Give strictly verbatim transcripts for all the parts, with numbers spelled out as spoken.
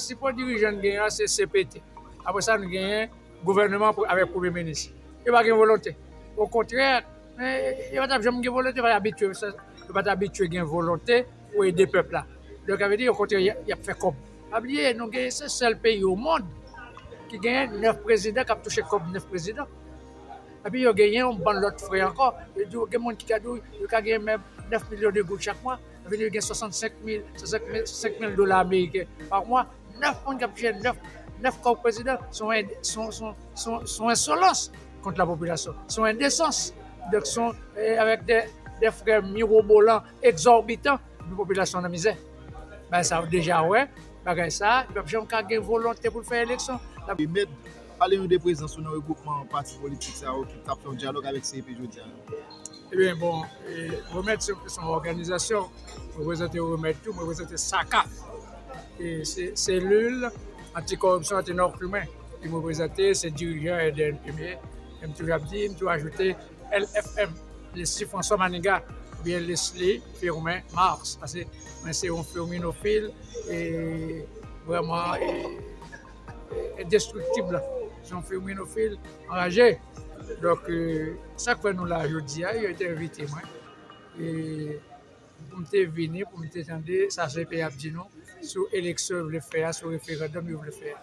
Sipò dirijan n genyen an se C P T. Apre sa, nou genyen gouvènman pou, avèk premye minis. Yo pa gen volonte. Okontrè, men yo pa t ap janm gen volonte, yo pa t abitye, yo pa t abitye gen volonte pou ede pèp la. Donk, sa vle di, okontrè, y, y ap fè kòb. Pa bliye, nou gen, se sèl peyi o mond ki genyen nèf prezidan k ap touche kòb nèf prezidan. Epi yo genyen yon bann lòt frè ankò. Yo di w, gen moun ki ka di w, yo ka genyen menm nèf milyon de goud chak mwa. Sa vle di yo gen swasannsenk mil, swasannsenk mil dola ameriken pa mwa. Nèf moun k ap touche nèf, nèf kòb prezidan, se yon, se yon, se yon, se yon, se yon ensolans kont lapopilasyon. Se yon endesans. Donk, se yon, eh, avèk de, de frè mirobolan, egzòbitan, pou popilasyon nan mizè. Bagay sa, ou deja wè, bagay sa, li p ap janm ka gen volonte pou l fè eleksyon. Remèd, pale nou de prezans ou nan regwoupman pati politik sa yo ki t ap fè yon dyalòg avèk C E P jodi a. Ebyen, bon, e, Remèd se, se yon òganizasyon, mwen reprezante Remèd tou, mwen reprezante SAKAF. E se selil antikoripsyon anti nòkrimen ki mwen reprezante, se dirijan R D N P M, e m toujou ap di, m toujou ajoute L F M, Leslie François Manigat, oubyen Leslie Firmin Mars, paske mwen se yon firminofil e vrèman e, e, endestriktib. Se yon firminofil anraje. Donk, e, sa k fè nou la jodi a, yo te envite mwen. E pou m te vini, pou m te tande sa C P ap di nou sou eleksyon yo vle fè a, sou referandòm yo vle fè a.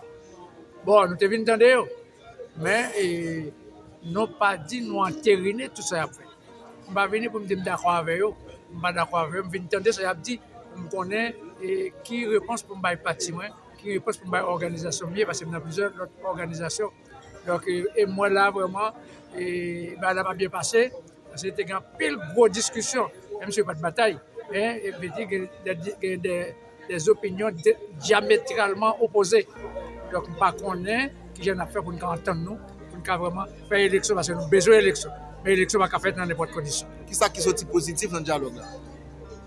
Bon, nou te vin tande yo, men e, nou pa di nou anterine tout sa y ap fè. M pa vini pou m di m dakò avè yo, m pa dakò avè yo, m vin tande sa y ap di, pou m konnen e, ki repons pou m bay pati mwen, ki repons pou m bay òganizasyon m ye, paske m nan plizyè lòt òganizasyon. Donk, e, e mwen la, vrèman, e, bagay la pa byen pase, paske te gen anpil gwo diskisyon, menm si yo pa t batay, men, e, vle di, gen de, gen de, de opinyon de, dyametralman opoze. Donk, m pa konnen kijan n ap fè pou n ka antann nou, pou n ka vrèman fè eleksyon, paske nou bezwen eleksyon. Men eleksyon pa ka fèt nan nenpòt kondisyon. Kisa ki soti pozitif nan dyalòg la?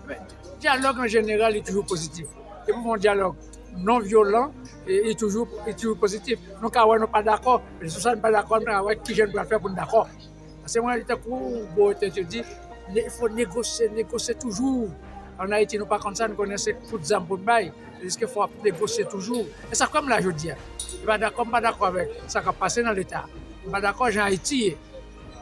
Men, dyalòg an jeneral, li toujou pozitif. Depi w fè yon dyalòg non vyolan, e, li toujou, li toujou pozitif. Nou ka wè nou pa dakò, men sou sa n pa dakò, nou ka wè kijan n pral fè pou n dakò. Paske mwen, tankou gwo tèt yo di, ne, fò negosye, negosye toujou. Ann Ayiti, nou pa konn sa, nou konnen se kout zam pou n bay. Tandiske fò ap negosye toujou. E sa k fè m la jodi a. M pa dakò, m pa dakò avèk sa k ap pase nan Leta. M pa dakò jan Ayiti ye.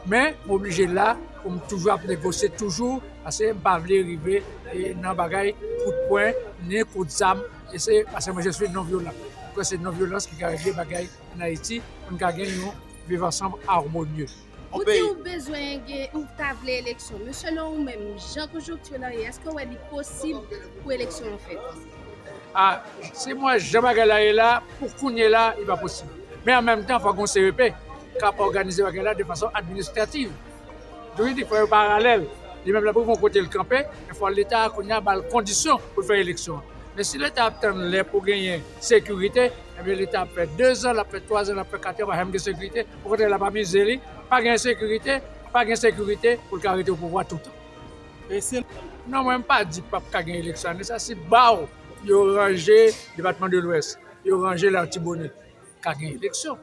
Men, m oblije la pou m toujou ap negosye toujou, paske m pa vle rive, e, nan bagay kout pwen, ni kout zam. E se, paske mwen, je suis non vyolan. Mwen kwè se non vyolans ki ka regle bagay ann Ayiti, pou n ka gen yon viv ansanm amonye. Ou di ou bezwen gen, ou ta vle eleksyon. Men selon ou menm, jan konjonkti la ye, èske w wè li posib pou eleksyon an fèt? A, si m wè jan bagay la ye la, pou kounye la, li pa posib. Men an menm tan, fò gen yon C E P k ap òganize bagay la de fason administrativ. Jiridik, fò yo paralèl. Li menm, l ap rive yon kote l kanpe, men fò Leta a kounye a ba l kondisyon pou l fè eleksyon an. Men si Leta ap tann lè pou genyen sekirite, ebyen, Leta ap fè dezan, l ap fè twazan, l ap fè katrè, pa janm gen sekirite. Okontrè, l ap amize li, pa gen sekirite, pa gen sekirite pou l ka rete o pouvwa toutan. E se... Non, mwen, m pa di p ap ka gen eleksyon ane sa, si ba w yo ranje Depatman de Lwès, yo ranje Latibonit, ka gen eleksyon.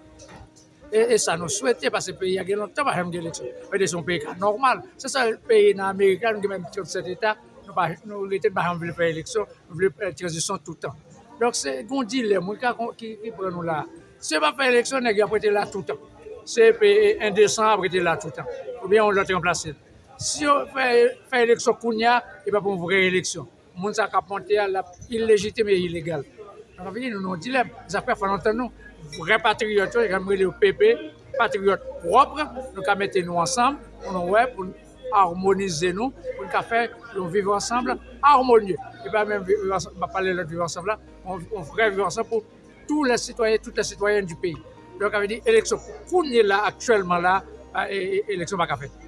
E, e sa nou swete, paske peyi a gen lontan pa janm gen eleksyon. Mete se yon peyi ka nòmal. Se sèl peyi nan Amerik la, nou gen menm trannsèt eta, nou pa, nou rete, nou pa janm vle fè eleksyon, nou vle, eh, tranzisyon toutan. Donk, se yon dilèm, wi, ka, ki, ki pran nou la. Si yo pa fè eleksyon, nèg yo ap rete la toutan. Se peyi endesan ap rete la toutan. Oubyen yon lòt ranplase l. Si yo fè, fè eleksyon kounye a, e pa pou yon vrè eleksyon. Moun sa k ap monte a, l ap ilejitim e ilegal. Donk, sa vle di nou nan yon dilèm. Se sa k fè fò nou antann nou. Vrè patriyòt yo, jan m rele yo P P, patriyòt pwòp, nou ka mete nou ansanm, pou nou wè, pou n amonize nou, pou n ka fè yon viv ansanm amonye. E pa menm viv ansanm, m ap pale lòt viv ansanm la, yon, yon vrè viv ansanm pou tous les citoyens, toutes les citoyennes du pays. Donk, sa vle di eleksyon pou kounye la, aktyèlman la, pa, e, e, eleksyon pa ka fèt.